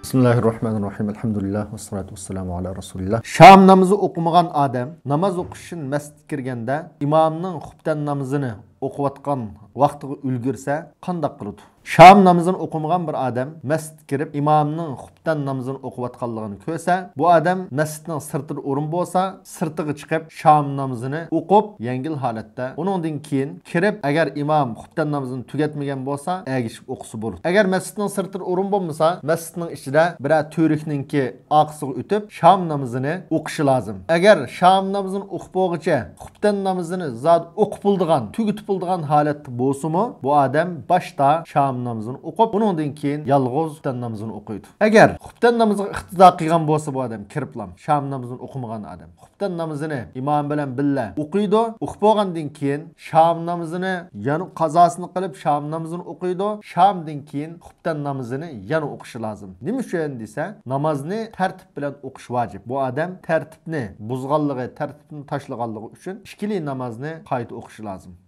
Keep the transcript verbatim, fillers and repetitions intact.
بىسمىللاھىررەھمانىررەھىم. ئەلھەمدۇلىللاھ، ۋەسسالاتۇ ۋەسسالامۇ ئالا رەسۇلىللاھ. شام نامىزى ئوقۇمىغان ئادەم ناماز ئوقۇش ئۈچۈن مەسچىتكە كىرگەندە، ئىمامنىڭ خۇپتەن نامىزىنى ئوقۇۋاتقان ۋاقتىغا ئۈلگۈرسە، قانداق قىلىدۇ؟ شام نامىزىنى ئوقۇمىغان بىر ئادەم مەسچىتكە كىرىپ، ئىمامنىڭ خۇپتەن نامىزىنى ئوقۇۋاتقانلىقىنى كۆرسە، بۇ ئادەم مەسچىتنىڭ سىرتىدا ئورۇن بولسا، سىرتىغا چىقىپ، شام نامىزىنى ئوقۇپ، يەڭگىل ھالەتتە، ئۇنىڭدىن كېيىن كىرىپ، ئەگەر ئىمام خۇپتەن نامىزىنى تۈگەتمىگەن بولسا، ئەگىشىپ ئوقۇسا بولىدۇ. ئەگەر مەسچىتنىڭ سىرتىدا ئورۇن بولمىسا، مەسچىتنىڭ ئىچىدە بىرەر تۈۋرۈكنىڭكى ئارقىسىغا ئۆتۈپ، شام نامىزىنى ئوقۇشى لازىم. ئەگەر شام نامىزىنى ئوقۇپ بولغۇچە، خۇپتەن نامىزىنى زادى ئوقۇپ بولىدىغان، تۈگىتىپ بولىدىغان ھالەتتە بولسىمۇ، بۇ ئادەم باشتا شام نامىزىنى ئوقۇپ، ئۇنىڭدىن كېيىن يالغۇز خۇپتەن نامىزىنى ئوقۇيدۇ. ئەگەر خۇپتەن نامىزىغا ئىقتىدا قىلغان بولسا، بۇ ئادەم كىرىپلا شام نامىزىنى ئوقۇمىغان ئادەم، خۇپتەن نامىزىنى ئىمام بىلەن بىللە ئوقۇيدۇ. ئوقۇپ بولغاندىن كېيىن شام نامىزىنى يەنە قازاسىنى قىلىپ، شام نامىزىنى ئوقۇيدۇ. شامدىن كېيىن خۇپتەن نامىزىنى يەنە ئوقۇشى لازىم. نېمە ئۈچۈن دېسە، نامازنى تەرتىپ بىلەن ئوقۇش ۋاجىپ. بۇ ئادەم تەرتىپنى بۇزغانلىقى، تەرتىپنى تاشلىغانلىقى ئۈچۈن ئىككىلى نامازنى قايتا ئوقۇشى لازىم.